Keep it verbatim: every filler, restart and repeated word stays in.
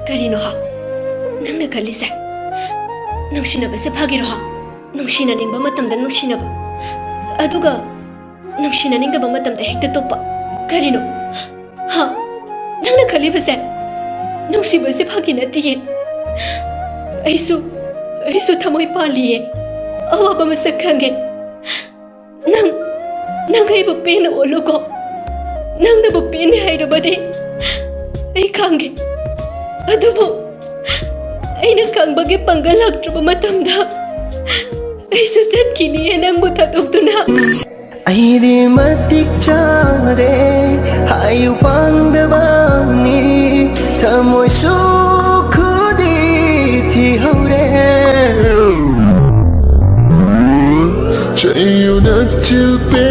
ꯀꯔꯤꯅꯣ ꯍꯥ? ꯅꯪꯅ ꯈꯜꯂꯤꯁꯦ? ꯅꯨꯡꯁꯤꯅꯕꯁꯦ ꯐꯥꯒꯤꯔꯣ ꯍꯥ? ꯅꯨꯡꯁꯤꯅꯅꯤꯡꯕ ꯃꯇꯝꯗ ꯅꯨꯡꯁꯤꯅꯕ, ꯑꯗꯨꯒ ꯅꯨꯡꯁꯤꯅꯅꯤꯡꯗꯕ ꯃꯇꯝꯗ ꯍꯦꯛꯇ ꯇꯣꯛꯄ, ꯀꯔꯤꯅꯣ? ꯍꯥ? ꯅꯪꯅ ꯈꯜꯂꯤꯕꯁꯦ? ꯅꯨꯡꯁꯤꯕꯁꯦ ꯐꯥꯒꯤ ꯅꯠꯇꯤꯌꯦ꯫ ꯑꯩꯁꯨ, ꯑꯩꯁꯨ ꯊꯃꯣꯏ ꯄꯥꯜꯂꯤꯌꯦ꯫ ꯑꯋꯥꯕ ꯃꯁꯛ ꯈꯪꯉꯦ꯫ ꯅꯪ, ꯅꯪ ꯑꯩꯕꯨ ꯄꯦꯟꯅ ꯑꯣꯜꯂꯨꯀꯣ꯫ ꯅꯪꯅꯕꯨ ꯄꯦꯟꯅꯤ ꯍꯥꯏꯔꯕꯗꯤ ꯑꯩ ꯈꯥꯡꯒꯦ꯫ ꯑꯗꯨꯕꯨ ꯑꯩꯅ ꯈꯥꯡꯕꯒꯤ ꯄꯥꯡꯒꯜ ꯂꯥꯛꯇ꯭ꯔꯕ ꯃꯇꯝꯗ ꯑꯩꯁꯨ ꯆꯠꯈꯤꯅꯤꯌꯦ ꯅꯪꯕꯨ ꯊꯥꯗꯣꯛꯇꯨꯅ꯫ ꯑꯩꯗꯤ ꯃꯇꯤꯛ ꯆꯥꯔꯦ ꯍꯥꯏꯌꯨ ꯄꯥꯡꯗꯕꯅꯤ, ꯊꯃꯣꯏꯁꯨ ꯈꯨꯗꯤ ꯊꯤꯍꯧꯔꯦ꯫ ꯆꯩꯌꯨ ꯅꯆꯤꯜꯄꯦ